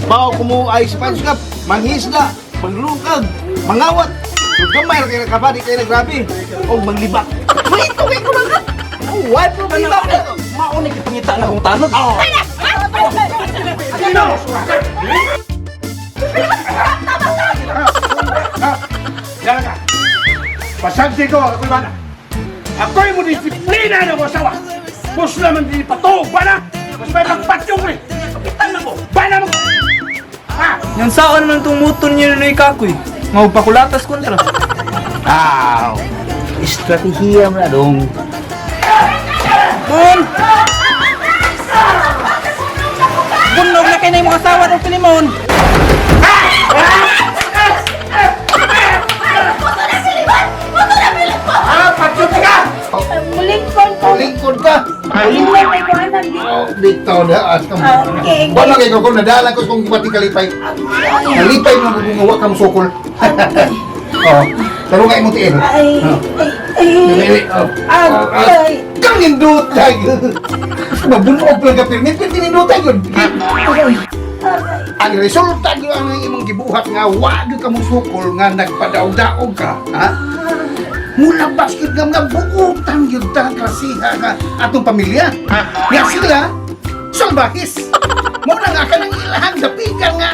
Bao ko mo ay Spanish Cup, manghisda, manglukag, mangawat. Kung gamay ra kayo nakabadi kayo na grabe. O manglibak. Wait, okay ko lang. Oh, why problema na? Maunay kipangita na kong tanod. Oh. Yan ka. Pasagdi ko, ako'y bana. Ako'y mo disiplina ng asawa. Bus naman di patog, bana. Mas may pagpatyong rin. Kapitan na mo, bana mo. Ha? Yan saan man itong motor niya na kakoy. Nga pakulatas kontra. Aw. Estratehiya mo na dong. Bon! Bunog na kayo na yung mga asawa ng Filimon! Ah, patyong ka! Mulingkon ko. Lingkod ka. Mulingkon may kuhanan dito. Oh, dito na as ka mo. Okay. Wala kay ko nadala ko kung pati kalipay. Kalipay mo kung wa ka sukol. Oh, tarunga imong tiil. Ay, Oh. ay, ay. Oh. Ay. Kang nindutay. Mabunog lang ka pirmi, pirmi nindutay yun. Ang resulta gyud ang imong gibuhat nga wa gyud ka mosukol nga nagpadaog-daog ka, ha? Mulabas gyud nga mga buutan gyud ta klasiha nga atong pamilya. Nga sila salbahis. Mo na nga kanang ilahang dapikan nga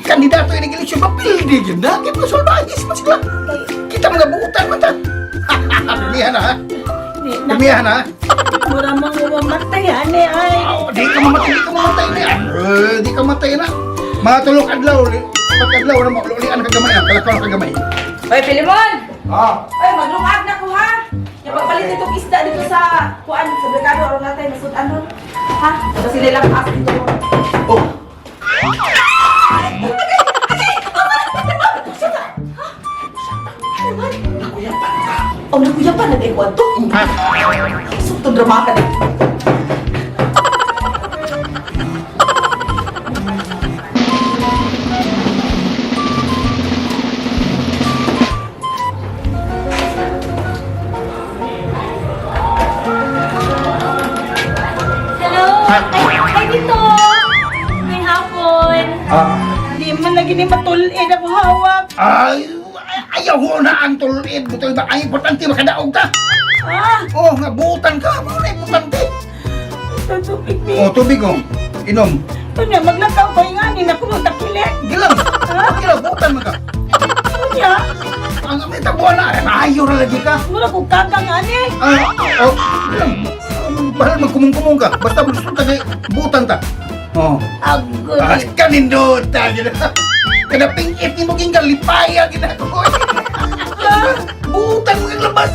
kandidato ini eleksyon mapildi gyud na kay mga salbahis man sila. Kita mga buutan man ta. Pirmihan na ha. Di na. Pirmihan na ha. Mura mong umamatay, ane, ay. Oh, di ka mamatay, di ka mamatay na. Eh, di ka matay na. Mga tulok adlaw, pag adlaw na maulian ka gamay, ah, kalakaw ka gamay. Hoy, Pilimon! Ah, Hoy, maglungag na ko ha! Yung pagpalit itong isda dito sa kuan sa merkado aron natay masud-an ron. Ha? Kasi nilang as dito. Oh. Oh, nakuyapan na kay kuan to. Sugtong drama ka dito. Hello! Ay, ay dito! May hapon! Ah. Di man lagi ni matulin ako hawak. Ay, ayaw ho na ang tulid. Butoy ba? Ang importante makadaog ka. Ah, Oh, nga buutan ka. Mo na importante. ito tubig ni. Oh, tubig oh. Inom. Tunya, maglakaw ko nga ni na kuno takilit. Gilang. Gilang, buutan man ka. Tunya, Ang may tabuan na. Ay, ayaw na lagi ka. mura ko kagang ane. Ah, oh, gilang. Bahal magkumong-kumong ka. Basta gusto ka kay buutan ta. Oh. Agoy. Ah, kanindota gina. Kada pingit ni mo king lipaya gina ko. Butan mo kang labas.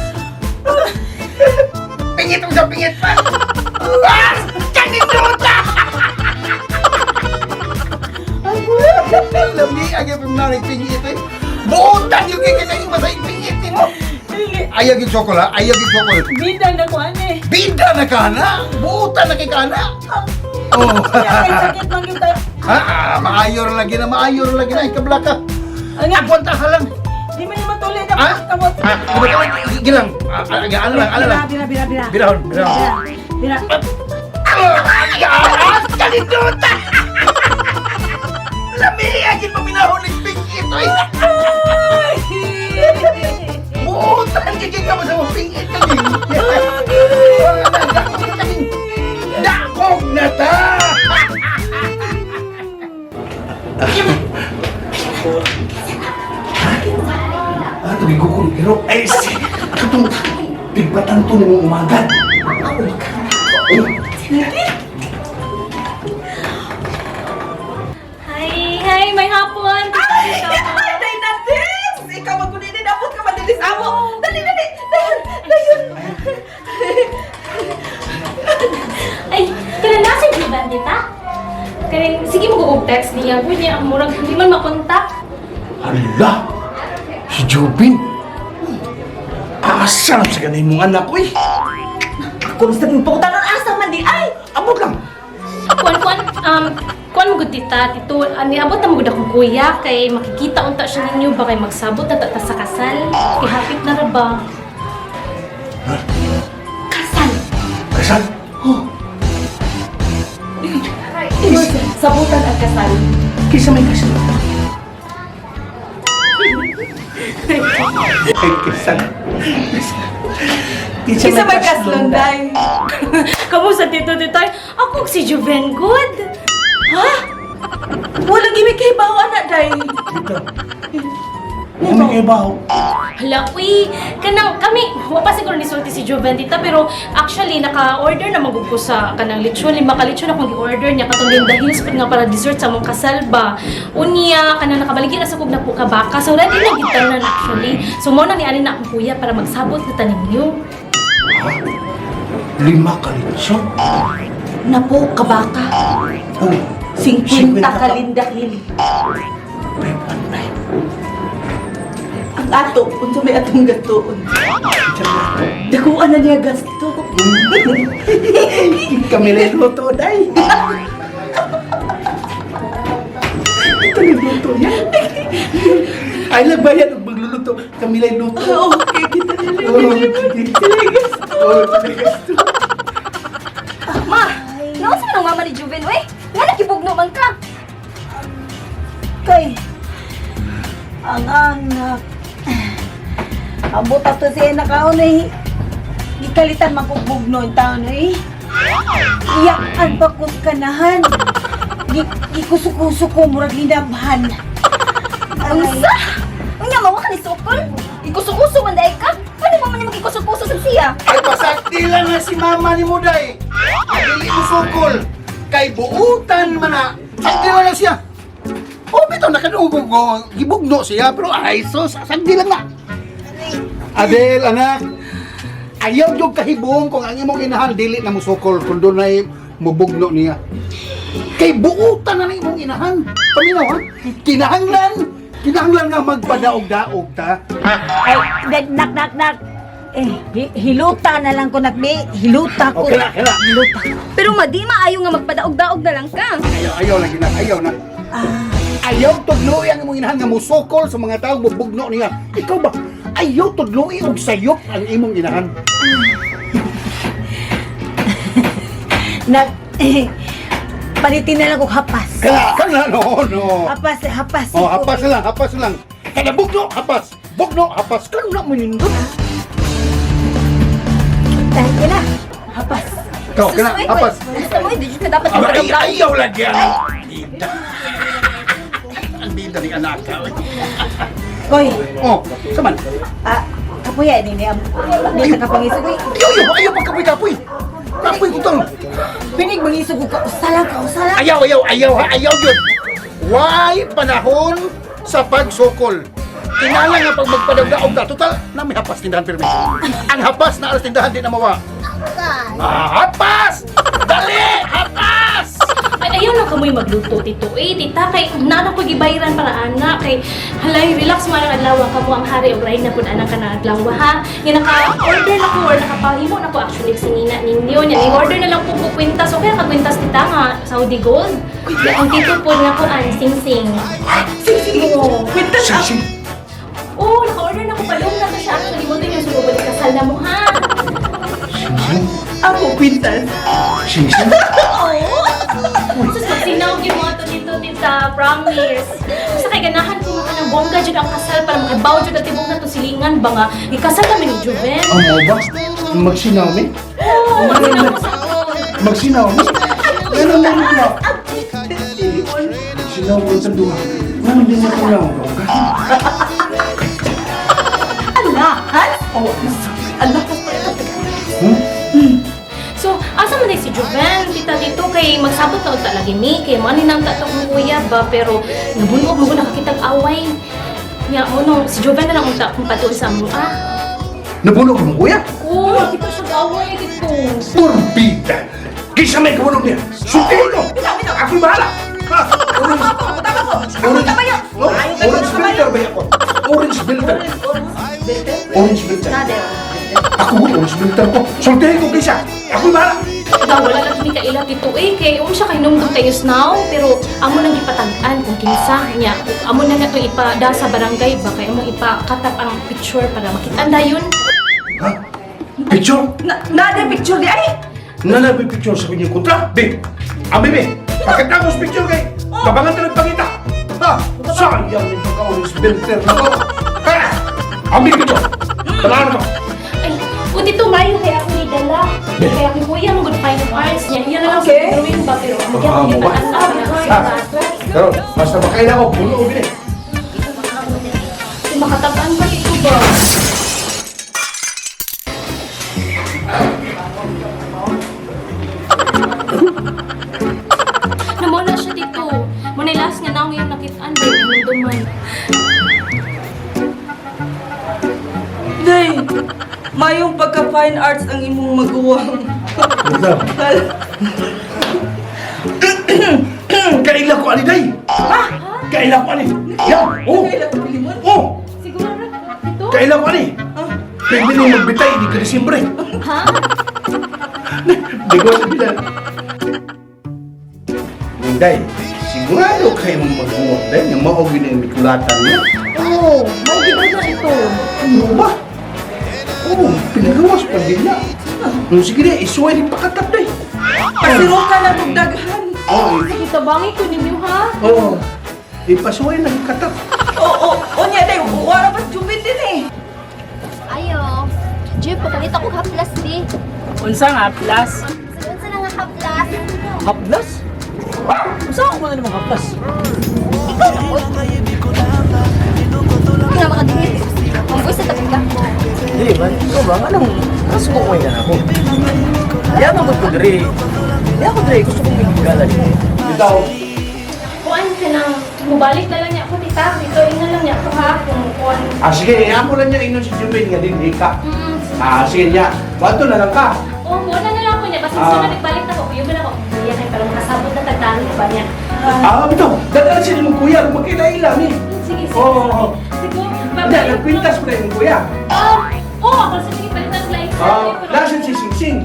Pingit mo sa pingit pa. Ah, kanindota. Lami agi pang pingit eh. Butan yung kay kay masay pingit ni mo. Dili. Ayaw gyud chocolate, ayaw gyud chocolate. Bida na ko ane. Bida na kana, butan na kay kana. Oh. Kaya kay sakit man gyud tayo. Ah, maayor lagi na, maayor lagi na, ikabla ka. Ang nga, Agwanta ka lang. di man ni matulin ako. Ha? Kamot. Ah, di ba tawag? Gilang. Ah, ah, ano lang, ano lang. Bira, bira, bira. Birahon, birahon. Bira. Ah, ah, kalinduta! Lami, agin paminahon ng pingit, oy. Buutan, giging ka mo sa mga pingit ka, ging. Dakog na ta! Ah, tubig ko kung pero ay si katong tigbatan to nimo umaga. Hi! Hi! May hapon! Ay, ay, day natin! Ikaw magkuninin, abot ka madilis amo. Dali, dali, dayon, dayon. Ay, kana na si Juban, dita? Kaning, sige mo text niya. Kunya, ang murag hindi man makontak. Hala! Si Jubin! Asa na sa ganay mong anak, uy! Kung sa pangutanon asa man di ay. Abot lang! Kuan, kuan, kuan mo gud tita, tito, ani abot na mo gud akong kuya kay makikita unta siya ninyo ba kay magsabot na ta ta sa kasal. Kay hapit na ra ba? Kasal. Kasal? Oh. Sabutan ang kasal. Kisa may kasal. Ay, kisa. Kisa may kaslon, day. Kamusta, Tito Titoy? Ako si Juven good. Ha? Wala gimi kay bawa na, day. Ano kayo ba? Hala, uy, kanang kami, wa pa siguro nisulti si Joven, tita, pero actually, naka-order na magug ko sa kanang lechon, 5 ka lechon akong gi-order niya, katong Linda Hills, pud nga para dessert sa among kasal ba. Unya, kanang nakabaligya na sa kog na po ka baka, so ready na gid tanan actually. So mo na ni ani na akong kuya para magsabot na tanin ninyo. 5 ka lechon? Napo, kabaka. Oh, 50 ka Linda Hill. 519. Ang ato, unsa may atong gatuon. Dakuan na niya gasto. Kami na luto, day. Ito luto niya. Ay, lang ba yan? Magluluto. Kami lang luto. Okay, kita na lang. Oh, sige. Oh, sige. Ma, naunsa man ang mama ni Juven, uy? Nga nakibugno man ka. Kay, ang anak. Ambot ato siya nakaon eh. Gikalitan man kong bugno yung taon eh. Iyakan pa kong kanahan. Gikuso-kuso ko, murag linabhan. Unsa? Unya mawa ka ni Sokol? Ikuso-kuso man dai ka. Ano mo man magikuso-kuso sa siya? Ay, pasakti lang na si mama ni Muday. Dili mo sukol. Kay buutan man na. Sakti lang na siya. O, bitaw nakadungog ko. Gibugno siya, pero ay, sus, sakti lang na. Adel, anak. Ayaw yung kahibong kung ang imong inahan, dili na musukol kung doon ay mubugno niya. Kay buutan na ng imong inahan. Paminaw, ha? Kinahanglan, kinahanglan nga magpadaog-daog ta. Ay, nak, nak, nak. Eh, hiluta na lang ko nakbi. Hiluta ko. Okay na, okay na. Hiluta. Pero ma di maayo nga magpadaog-daog na lang ka. Ayaw, ayaw lagi na, ayaw na. Ayaw tudloi ang imong inahan nga musukol sa mga taong mubugno niya. Ikaw ba? Ayaw tudloi og sayop ang imong inahan. Nak, eh, palitin na lang ko hapas. Kala, kala, no, no. Hapas, hapas. Oh, hapas lang, hapas lang. Kada bugno, hapas. Bugno, hapas. Kano na mo nindot? Dahil ka na. Hapas. Ikaw, kana, Sus, uy, hapas. Gusto mo, di jud ka dapat Ay, magpadaog-daog. ayaw lagi ang bida. Ang bida ni anak ka. Koy, Oh, saman. ah, kapuya ni niya. Di ka kapangisog. Uy, Ayaw, ayaw, ayaw, pagkapoy, kapoy. Kapoy ko to. pinig mangisog ko ka. Usala ka, usala. Ayaw, ayaw, ayaw, ha, ayaw yun. Why panahon sa pagsukol? Tinala nga pag magpadagdaog ka, total, na may hapas tindahan pirmi. Ang hapas na alas tindahan di na mawa. Ah, hapas! Dali! Hapas! Ay, ayaw lang kamoy magluto, Tito. Eh, tita, kay naano ko gibayran para ana kay halay relax mo ang adlaw kamo ang hari og rayna pud anang kana adlaw ha. Nga naka-order na ko or nakapahimo na ko actually sa nina ninyo nya. I-order na lang po ko kwintas. Okay ka kwintas tita nga Saudi Gold. Ang tito po nga ko an sing-sing. Sing-sing. Oo. Kwintas ang Oo, naka-order na ko palong na to siya actually mo yung sumubalik kasal na mo ha. ako kwintas. Sing-sing? Sus, magsinaw gyud mo ato dito, tita. Promise. Basta kay ganahan ko nga kanang bongga jud ang kasal para makabaw jud ang tibok na to silingan ba nga. Gikasal kami ni Juven. Ang mo ba? Magsinaw mi? Oo, magsinaw ko sa ako. Magsinaw mi? Ano mo rin na? Magsinaw ko sa duha. Ano din na kunaw ka? Alahas? Oh, alahas pa ito. So, asa man day si Juven, tita dito kay magsabot na unta lagi mi kay mo ani nang ta akong kuya ba pero nabunog mo nakakitag away. Nya mo no, si Juven na lang unta akong patuon sa amo ah. Nabunog mo kuya? Oo, nakita siya away dito. Turbida! Kisa may kabulog niya! Sultihin ko! Ako'y bahala! Ha? Orange, orange, no? Orange filter ba ako? Orange filter. Orange filter. Ako mo, orange filter ko. Sultihin ko kisa! Ako'y bahala! Ikaw, wala lang kini kaila tito eh. Kay siya kay numdum kayo now, pero amo nang gipatag-an kung kinsa niya. Amo na nga itong ipada sa barangay ba kay among ipakatap ang picture para makita dayon. Ha? Picture? Na, na, picture di ay. Nana may picture sa kanyang kontra? Be! Ang bebe! Pagkatapos picture kay, tabangan tayo pangita. Ha? Sayang ni pagka-ulis belter na to. Ha? Ambil ko to. Talaan mo. Ay, o dito mayo kay ako ni dala. Kaya akong kuya mo good fine arts niya. Iya na lang sa Okay. drawing ba pero ang Ah, mo ba? Ah. Pero, basta makaila ko, puno o bini. Makatabaan ba ito ba? Namula siya dito. Muna last nga naong iyong nakitaan ba yung duman. Day, mayong pagka fine arts ang imong maguwang. Kaila ko ani day. Ha? Kaila ko ani. Ya, oh. Kaila ko pilimon. Oh, Siguro dito? kaila ko ani. Pwede nung magbitay di ka Disyembre. Ha? Di ko sa bilan. Day, sigurado kayo mong magbuhat, day, nga mao gyud ang mikulatan niya. Oo, oh, mao na ito. Ano ba? Oo, pinagawas pa din na. Nung sige na, isuway din pakatap, day. Pasiruka na kog daghan. Oo, Sige, tabangi ko ninyo ha. oo. Ipasuway na katap. Oo, oh, unya day, wala pa jubit din eh. Ayo. Jeep, papalit ako haplas di. Unsa nga haplas? Unsa na nga haplas? Haplas? Unsa ako man namang haplas? Ikaw na po. Ikaw na makadingit. Mambuy sa tabi ka. Dili man, ikaw ba? Anong kasuko ko na ako? Di ako ko diri. Di ako diri, gusto kong magigala diri. Ikaw, Kuan ka nang mubalik na lang niya ako tita. Dito ina lang niya ako ha kung kuan. ah sige, amo lang niya ingon si Jubin nga din ka. Mm. Ah, sige niya. Bato na lang ka. Oh, muna na lang ko niya. Basta Ah. ah. nagbalik na ko. Kuya mo na ako. Kuya kay para makasabot na tagdami ba niya. Ah, bito. Dadaan siya mong kuya, magkailaila ni. Sige, sige. Oo. Sige, Hindi, nagpintas pa rin kuya. Oh, ako sa sige palitan ko lang. Ah, nasan si Sing Sing?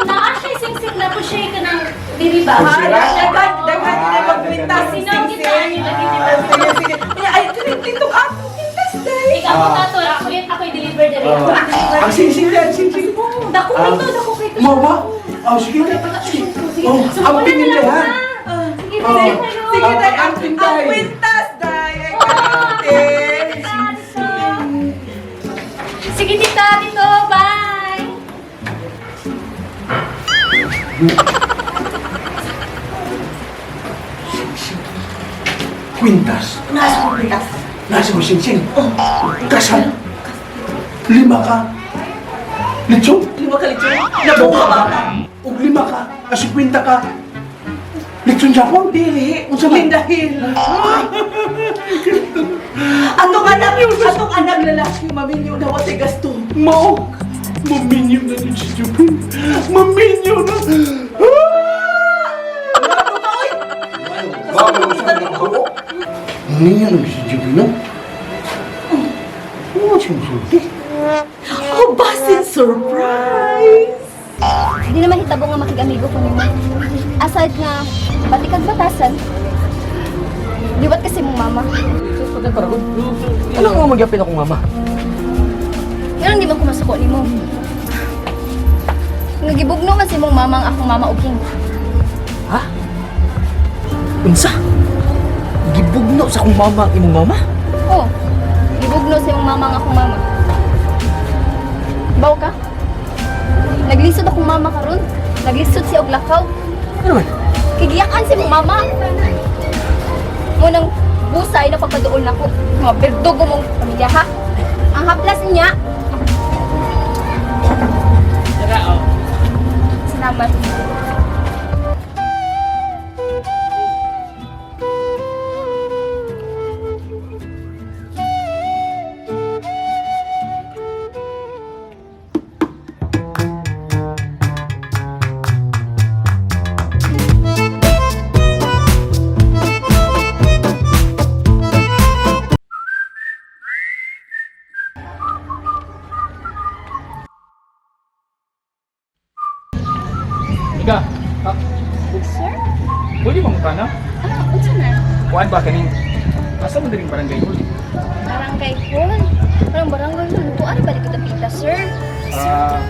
Naa siya sing-sing na po siya ka ng diri ba? Oh, sira? Daghan, daghan din ay magpintas. Sinaw kita niyo lagi Ah, sige, sige. Unya, ay, dito ako pintas day. Ikaw ako tato, ako yun, ako i-deliver diri. Ako i-deliver. Ang Sing Sing yan, Sing Sing. Dako Ah. kay to, dako kay to. Mo ba? Oh, sige na. Sige. Sige. Oh, So, ang wala na pinin lang, ha. ha? Sige, Oh. sige, Sige, day, Ang ang pintay. ang pintas day. Ay, kaunti. Sige, tita, tito, bye! Quintas. Nasa ko pintas. Nasa mo Sing Sing. Kasal. Lima ka. Lechon. Lima ka lechon. Nabuo ka ba? Og lima ka. Kasi kwinta ka. Lechon Japon. Dili, Unsa man? dahil. Atong anak lalaki maminyo na watay gasto. Mao. Maminyo na din si Jupin. Maminyo na. Ano ka oy? Bago sa mga buo. Niya nang si Jupin, no? Ano siya musulti? Oh, basin surprise. Di naman hitabo nga makig-amigo ko nimo. Aside nga, pati kag batasan. Liwat kasi mong mama. Ano nga magyapin akong mama? Pero hindi man ko masuko nimo. Nga gibugno man si mong mama ang akong mama og king. Ha? Unsa? Gibugno sa akong mama ang imong mama? Oh, gibugno si mong mama ang akong mama. Baw ka? Naglisod akong mama karon. Naglisod siya og lakaw. Ano man? Kigiyakan si mong mama. Mo nang busay na pagpaduol nako. Mga berdugo mong pamilya ha. Ang haplas niya. Salamat. Ika, ah, Sir? pwede ba mo na? Ah, unsa na? Kuan ba kaning? Asa man diring barangay hall? Barangay hall. Parang barangay hall. Tuan balik ko dapita, sir. Ah,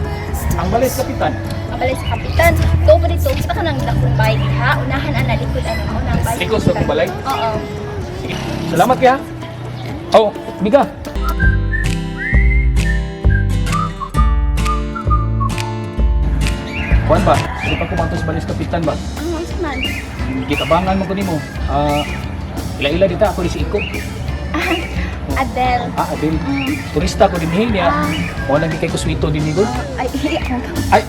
ang balay sa kapitan. Ang balay sa kapitan. Go pa dito, kita ka nang dakong bike ha. Unahan ana likod ana mo nang bike. Likod sa akong balay? Oo. Sige. Salamat kaya. Oh, Mika. Kuan ba? Di pa kumantos balis kapitan ba? Ang unsa man? Gitabangan mo ko nimo. Ah, ila-ila dita ako ni si Iko. Adel. Ah, Adel. Turista ko dinhi niya. Wala gi kay kuswito dinhi gud. Ay, Ay.